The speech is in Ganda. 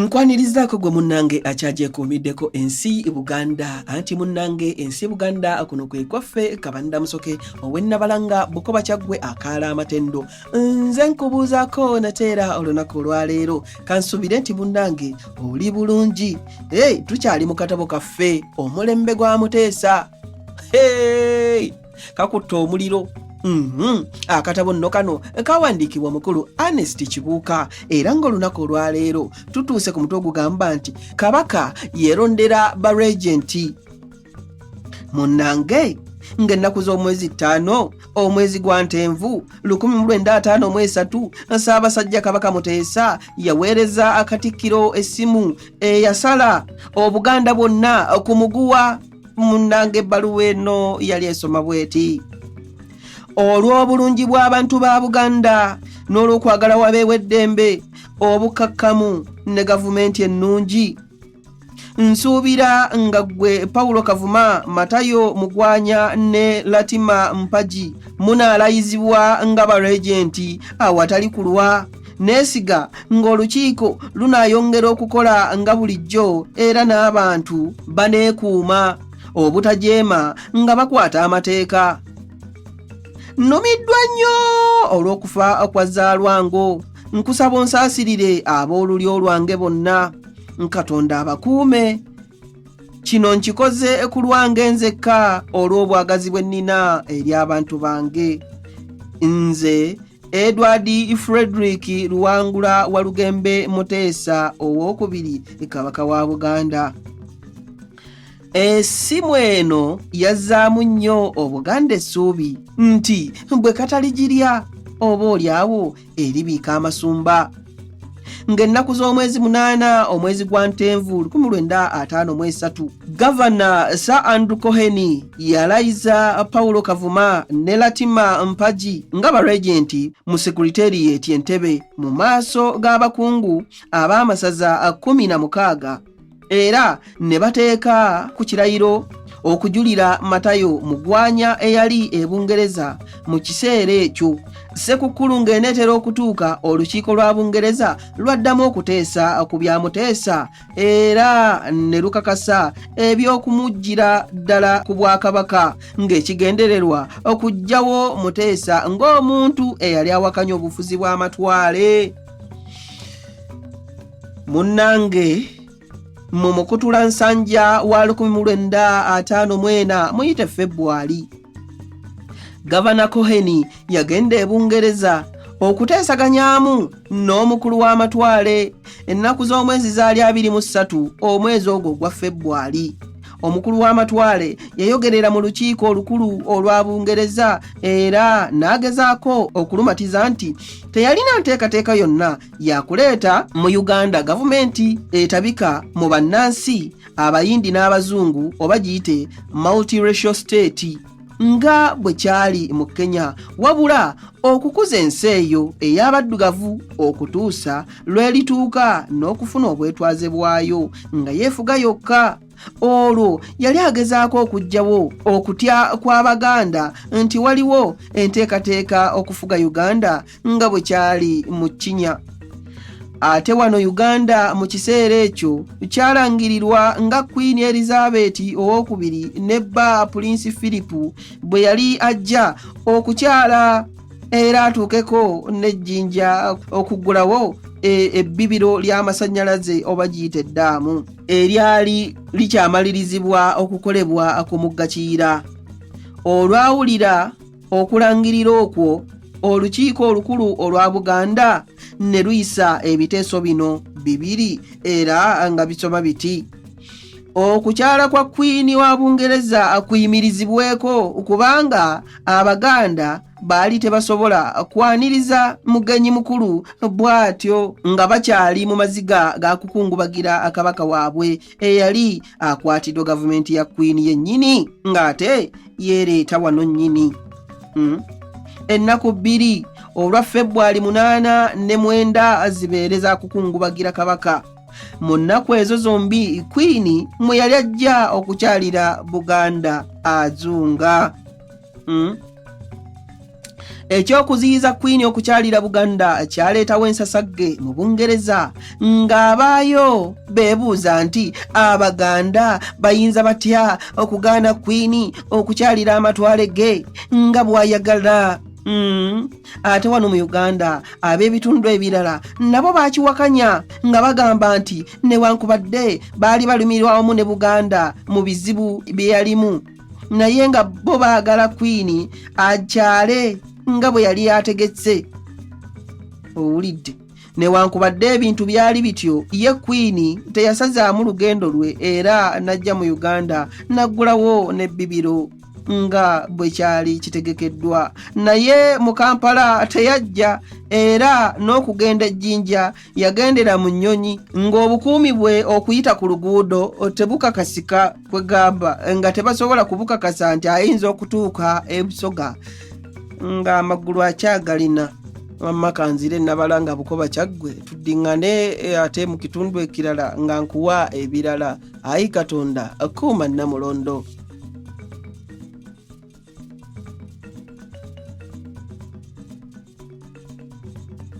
Nkwanirizaako gwe munnange akyagyekuumiddeko ensi Buganda, anti munnange ensi Buganda kuno kwe kwaffe. Kabanda Musoke ow'Ennabalanga Bukoba Kyaggwe akaala amatendo. Nze nkubuuzaako nateera olunaku olwaleero, kansubire nti munnange oli bulungi. Hey, tukyali mu katabo kaffe Omulembe gwa Muteesa. Hey! Kakutta omuliro. Akatabo nno kano kawandiikibwa mukulu Ernest Kibuuka, era ng'olunaku olwaleero tutuuse ku mutwe ogugamba nti Kabaka yeerondera baregenti. Munnange, ng'ennaku z'omwezi 5 omwezi gwa Ntenvu 1953, Ssaabasajja Kabaka Muteesa yaweereza akatikkiro essimu eyasala Obuganda bwonna ku muguwa. Munnange, ebbaluwa eno yali esoma bweti: olw'obulungi bw'abantu ba Buganda n'olw'okwagala wabeewo eddembe, obukakkamu ne gavumenti ennungi, nsuubira nga ggwe Pawulo Kavuma, Matayo Mugwanya ne Latima Mpagi munaalayizibwa nga baregenti awatali kulwa. Neesiga ng'olukiiko lunaayongera okukola nga bulijjo, era n'abantu baneekuuma obutajeema nga bakwata amateeka. Nnumiddwa nnyo olw'okufa kwa Zaalwango. Nkusaba onsaasirire ab'olulyo lwange bonna. Katonda abakuume. Kino nkikoze ku lwange nzekka olw'obwagazi bwe nnina eri abantu bange. Nze Edward Frederick Luwangula Walugembe Muteesa Owokubiri, Kabaka wa Buganda. Essimu eno yazzaamu nnyo Obuganda essuubi nti bwe kataligirya oba olyawo eribiika amasumba. Ng'ennaku z'omwezi 8 omwezi gwa Ntenvu 1953, Gavana Sir Andrew Cohen yalayiza Paulo Kavuma ne Latima Mpagi nga baregenti mu Secretariat Entebe mu maaso g'abakungu ab'amasaza 16, era ne bateeka ku kirayiro okujulira Matayo Mugwanya eyali e Bungereza mu kiseera ekyo. Sekukkulu ng'eneetera okutuuka, olukiiko lwa Bungereza lwaddamu okuteesa ku bya Muteesa era ne lukakasa eby'okumuggyira ddala ku bwakabaka, ng'ekigendererwa okuggyawo Muteesa ng'omuntu eyali awakanya obufuzi bw'amatwale. Munnange, mu mukutula nsanja wa 1954, muyite Febwali, Gavana Cohen yagenda e Bungereza okuteesaganyaamu n'omukulu w'amatwale. Ennaku z'omwezi zaali 23 omwezi ogwo ogwa Febwali. Omukulu w'amatwale yayogerera mu lukiiko olukulu olwa Bungereza era n'agezaako okulumatiza nti teyalina nteekateeka yonna yakuleeta mu Uganda gavumenti etabika mu bannansi Abayindi n'Abazungu, oba giyite multiracial state nga bwe kyali mu Kenya, wabula okukuza ensi eyo ey'abaddugavu okutuusa lw'erituuka n'okufuna obwetwaze bwayo nga yeefuga yokka. Olwo yali agezaako okuggyawo okutya kw'Abaganda nti waliwo enteekateeka okufuga Uganda nga bwe kyali mu Kinya. Ate wano Uganda mu kiseera ekyo kyalangirirwa nga Queen Elizabeth Owokubiri ne bba Pulinsi Philip bwe yali ajja okukyala era atuukeko n'ejjinja okuggulawo ebbibiro ly'amasannyalaze, oba giyita eddaamu, eryali likyamalirizibwa okukolebwa ku mugga Kiyira. Olwawulira okulangirira okwo, olukiiko olukulu olwa Buganda ne luyisa ebiteeso bino bibiri, era nga bisoma biti: okukyala kwa Kwiini wa Bungereza kuyimirizibweko, kubanga Abaganda baali tebasobola kwaniriza mugenyi mukulu bw'atyo nga bakyali mu maziga ga kukungubagira akabaka waabwe eyali akwatiddwa gavumenti ya Kwiini yennyini ng'ate yeereeta wano nnyini. Ennaku 2 olwa Febwali 8 ne 9 zibeere za kukungubagira kabaka. Mu nnaku ezo zombi Kwiini mwe yali ajja okukyalira Buganda azunga. Ekyokuziyiza Kwiini okukyalira Buganda kyaleetawo ensasagge mu Bungereza ng'abaayo beebuuza nti Abaganda bayinza batya okugaana Kwiini okukyalira amatwale ge nga bw'ayagala. Ate wano mu Uganda ab'ebitundu ebirala nabo baakiwakanya nga bagamba nti newankubadde baali balumirwa wamu ne Buganda mu bizibu bye yalimu, naye nga bo baagala Kwiini akyale nga bwe yali ategetse. Owulidde? Newankubadde ebintu byali bityo, ye Kwiini teyasazaamu lugendo lwe era n'ajja mu Uganda n'aggulawo n'ebbibiro nga bwe kyali kitegekeddwa. Naye mu Kampala teyajja, era n'okugenda e Jinja yagendera mu nnyonyi ng'obukuumi bwe okuyita ku luguudo tebukakasika, kwegamba nga tebasobola kubukakasa nti ayinza okutuuka e Busoga ng'amagulu akyagalina. Wamma kanzire Nabala nga Bukoba Kyaggwe, tuddiŋŋane ate mu kitundu ekirala nga nkuwa ebirala. Ayi Katonda, kuuma Nnamulondo.